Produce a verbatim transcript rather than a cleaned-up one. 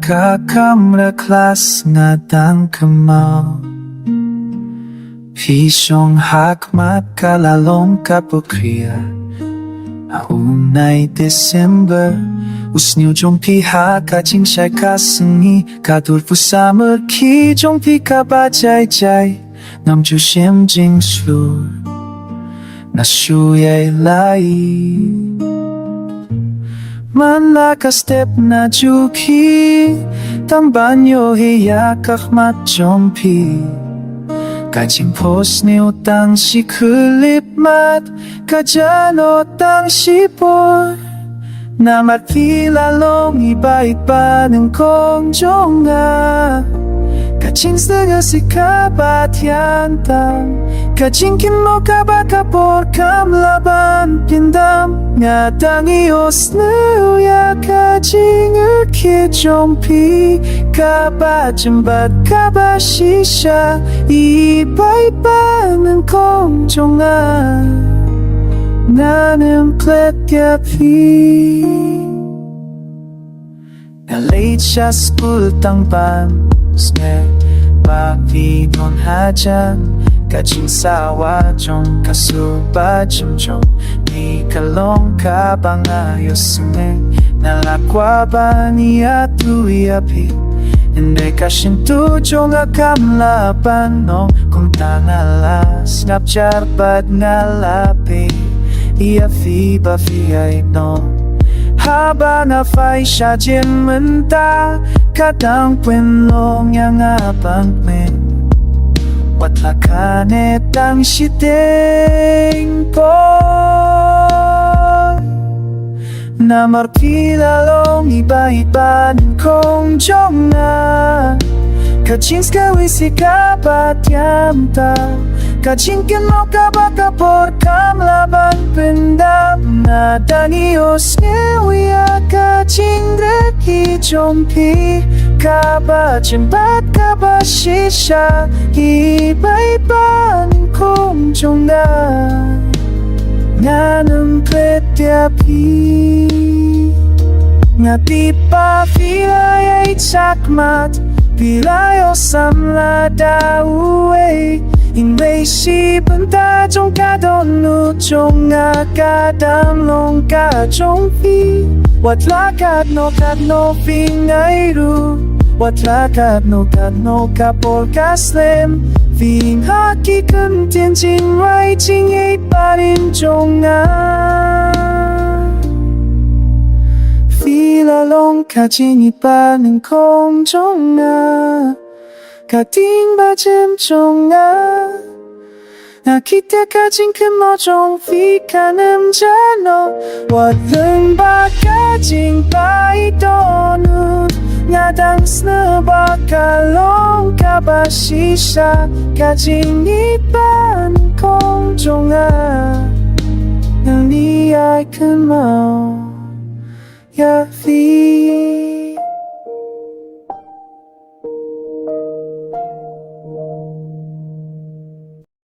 Ka kamra klas nga dang kynmaw, phi shong ha khmat ka la long ka pyrkhat. Ha u nai December, u sniew jong phi ha ka jingshai ka sngi, ka dur pyrsa marki jong phi kaba jai jai. Ngam ju shem jingshlur, nga shu ïai lait. Man la ka step na ju khie, tang ban ïohi ïa ka khmat jong phi. Ka jingphohsniew tang shi khyllipmat, ka jano tang shipor. Namar phi la long i Bai Ïa Pha nyngkong jong nga. Ka jingsngew ïa si kaba thiang tam, ka jingkynmaw kaba ka por kam lah ban pyndam. Nga dang ïohsngew ïa ka jingkyrkhu jong phi, kaba jembat kaba shisha, i Bai Ïa Pha nyngkong jong nga. Ngan ym klet ïa phi. Nga leit sha skul tang ban sngewbha phi don hajan. Ka jingsawa jong ka sur ba jem jong phi ka long kaba nga ïohsngew. Nga la kwah ban ïathuh ïa phi, hynrei ka shyntur jong nga kam lah ban ong. Kumta nga la sngap jar bad nga la peit ïa phi ba phi ïai nong. Haba nga phai sha gym mynta, ka dang pynlong ïa nga ban kmen. Wat la kane tang shiteng por. Namar phi la long i Bai Ïa Pha nyngkong jong nga. Ka jingsngew ïa si kaba thiang tam, ka jingkynmaw kaba ka por kam lah ban pyndam. Nga dang ïohsngew ïa ka jingkyrkhu jong phi, kaba jembat kaba shisha, i Bai Ïa Pha nyngkong jong nga. Ngan ym klet ïa phi. Nga tip ba phi la ïai shakmat, phi la ïoh samla da uwei. Hynrei shi bynta jong ka dohnud jong nga ka dang long ka jong phi. Wat la katno katno phi ngai ruh, wat la katno katno ka por ka slem, phin ha ki kyntien jingrai jingïeit barim jong nga. Phi la long ka jingïeit ba nyngkong jong nga, ka ding ba jem jong nga. Nga kit ïa ka jingkynmaw jong phi kan ym jano. Wat lyngba ka jingpait dohnud, nga dang sngew ba ka long kaba shisha, ka jingïeit ba nyngkong jong nga. Ngan ïai kynmaw ïa phi.